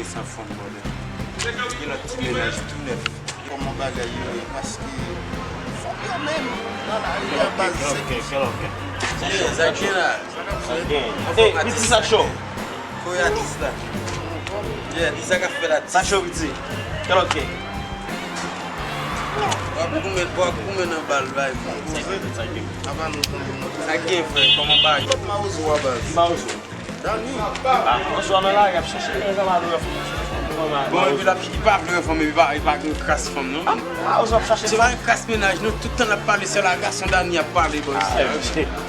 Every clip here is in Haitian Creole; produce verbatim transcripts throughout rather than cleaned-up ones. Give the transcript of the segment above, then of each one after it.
San fanm, brother. Gen lòt ti mennaj tou nèf. Kòman bagay yo ye? Paske fanm yo menm nan lari a, baz, se ki... Sa k gen la? Sa k ap fèt? Hey, piti, sa cho. Kote atis la? Yeah, di sa k ap fèt, atis. Sa cho, piti. Kèlòt gen? W ap goumen, w ap goumen nan bal, bay. Sa k gen, frè? Kòman bagay? Mawozo a, baz. Mawozo. Dani. Ah, bonswa, nan lari, ap chache nèg, sa pa vle wè fanm. Bon, epi l ap, li pa vle wè fanm, epi pa, li pa gen kras fanm, non. Ah, ou ap chache fanm? Se pa yon kras mennaj, non. Tout tan l ap pale, se la gason Dani ap pale, bòs.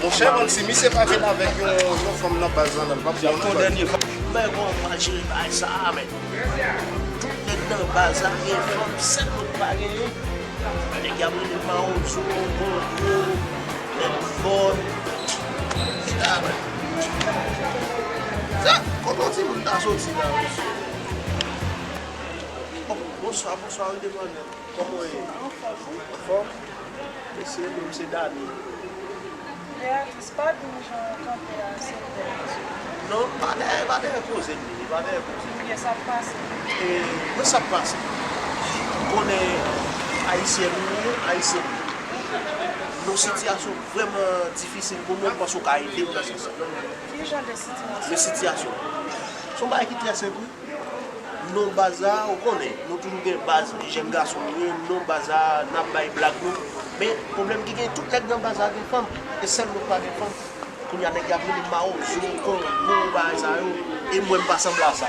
Monchè, bon, si misye pa vin avèk yon, yon fanm nan baz la, non, l p ap bon, non, baz. Dani, men bon, pa jere bagay sa, men. Tout nèg nan baz la gen fanm, sèl moun pa genyen. Nèg y ap rele Mawozo, Gongo, nèg Bòd. Sa, kote yon timoun ta soti la, mesye? Oh, bonswa, bonswa, wi, demoiselle. Kòman w ye? Anfòm, wi. Anfòm? Mesye, non m se Dani. Beatrice, pa di m jan w kanpe a, se bèl. Non, pa dèyè, pa dèyè koze m ye, pa dèyè koze m. Ebyen, sa ap pase. E, men sa ap pase. Ou konnen ayisyèn ou ye, ayisyen m ye. Nou sitiyasyon vrèman difisil pou nou, m panse w ka ede m nan sans sa. Ki jan de sitiyasyon? Men sitiyasyon. Se yon bagay ki trè senp, wi. Non baz la, ou konnen, nou toujou gen baz, jèn gason nou ye, non baz la, n ap bay blag nou. Men, pwoblèm ki gen, tout nèg nan baz la gen fanm, e sèl mwen k pa gen fanm. Kounye a, nèg y ap rele m Mawozo, Kongo, bagay sa yo, e mwen, m pa sanble a sa.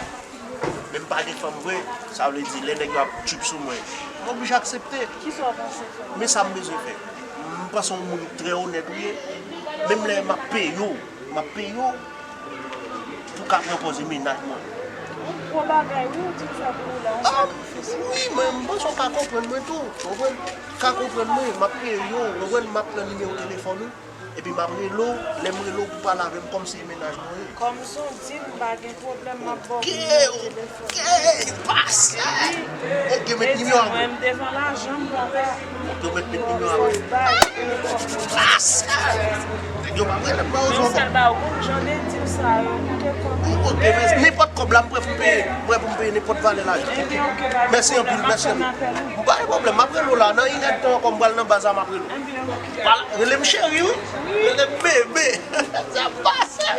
Men m pa gen fanm vre, sa vle di, lè nèg yo ap trip sou mwen, m oblije aksepte. Kisa w panse fè? Men sa m bezwen fè. M panse yon moun trè onèt ou ye, menm lè m ap peye w, m ap peye w, pou ka pran pòz e mennaj mwen. Yon gwo bagay, wi, ou di l fè pou ou la, yon sakrifis. Wi, men m panse w ka konprann mwen tou, w konprann? Ka konprann mwen, m ap peye w, w konprann, m ap pran nimewo telefòn ou, epi m ap rele w, lè m rele w pou pale avè m kòmsi e mennaj mwen ye. Kòm si w di m pa gen pwoblèm, m ap ba w nimewo telefòn. Ok, pase. Ok, met nimewo a mwen. Mwen, m devan lajan m, papa. Ok, met, met nimewo a mwen. Pase. Yo pa prele m ba ou. Men sèl ba ou konn jan de dil sa yo, koute kòb. Ok, men nenpòt kòb la, m prè pou m peye. M prè pou m peye nenpòt valè lajan. Mèsi anpil, mèsi anpil. M pa gen pwoblèm, m ap rele w la. Nan inèdtan ankò, m pral nan baz la, m ap rele w. Pale, rele m cheri, wi. Rele m bebe. Sa pase.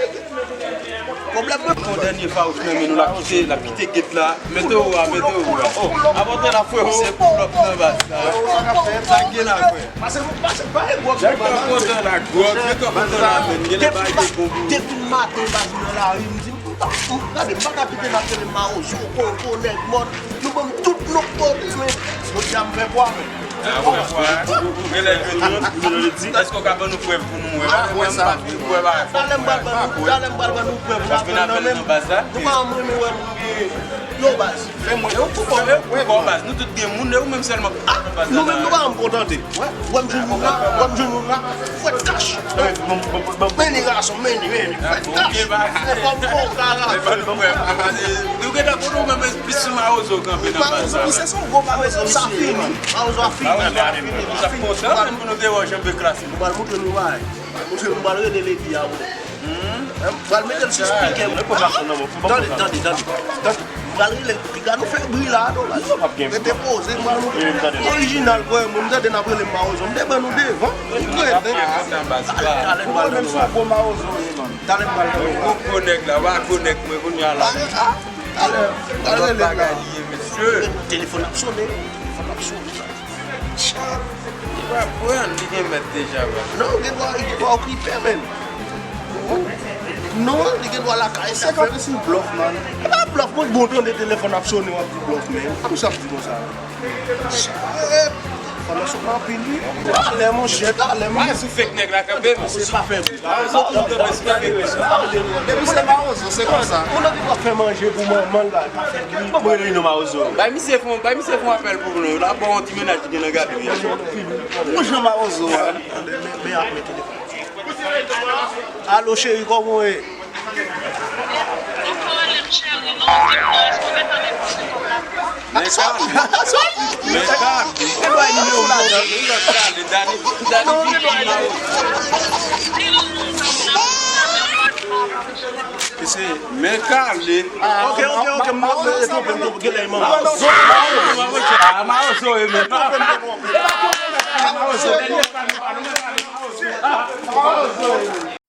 Pwoblèm mwen. Yon dènye fawouch nan men nou, l ap kite, l ap kite gate la. Mete w a, mete w a. Oh, apòte la, frè, se pull up nan baz la. Sa gen la, frè. Pase, pase, pa e gwòg. Nèg nan kontan la, gwòg, nèg nan kontan la, men. Gen lè bagay te bon pou ou. Depi maten, baz nan lari, m di, m pa, m, gade, m pa ka kite n ap rele Mawozo, Kongo, nèg mòn. Nou ban m tout non kote, men. Jodi a, m fè pwa, men. Ah, ou fè pwa, hein? Ou gen lè jwenn youn, ou jwenn youn, li di, èske w ka ban nou prèv pou nou wè? Ah, wè sa. Talè m pral ban nou, talè m pral ban nou prèv, nou pa pran nan men m. Nou pa janm renmen wè moun gen yo baz. Men mwen, e ou pou kò, e ou pou kò baz. Nou tout gen moun, e ou menm sèlman ki pa nan baz la. Nou menm, nou pa janm kontante. Wè, wè m jwenn moun la, wè m jwenn moun la. Fwèt kach. Meni gason, meni, meni. Fwèt kach. Fòm bon, kara. Nou gentan konnen ou menm plis sou Mawozo kanpe nan baz la. Mawozo, misye se yon gwo Mawozo, sa fini. Mawozo a fini. Mawozo a fini. Sa kontan menm pou nou te wè w janbe klas. Nou pral montre nou bagay. Montre nou, m pral rele lady a, wi. M pral mete l sou speaker. Tande, tande, tande, tande. M pral rele l, piga nou fè bri la, non, baz. Rete poze, m pral montre. Orijinal, frè, moun, tande n ap rele m Mawozo. M te ban nou devan. Talè, talè, m pral ban nou. Talè m pral ban nou. Ou konèk la, w a konèk mwen kounye a la. Talè, talè, talè. Telefòn ap sonnen, telefòn ap sonnen. Li pa pran, li gen mèt deja, baz. Non, gen dwa, gen dwa okipe, men. Non, li gen dwa lakay, sa fè. Se konn si blòf, man. E pa blòf, mwen bon tande telefòn ap sonnen, w ap di blòf, men. Kòman sa ap di konsa? Shit. Pandan sou anpil, wi. Talè, monchè, talè, man. Mwen sou fake nèg la kanpe, men. Se pa fè. Depi se Mawozo, se konsa. Moun nan ki pral fè manje pou manman l la, li pa fè bri. Mwen rele non Mawozo. Bay misye fon, bay misye fon apèl pou nou. L ap ba w yon ti mennaj ki gen nan gade. Yon jan Mawozo a. Men, men ap mete de. Alo, cheri, kòman w ye? Men ka, men ka. E bay nimewo m pou ou, wi, lòt pale, Dani, Dani vin pou Mawozo. Se men kale. Ok, ok, ok, m ap twonpe, m twonpe, gen lè manman. Ah, mawozo, e men. Mawozo, dènye fwa nou pale, nou pale mawozo.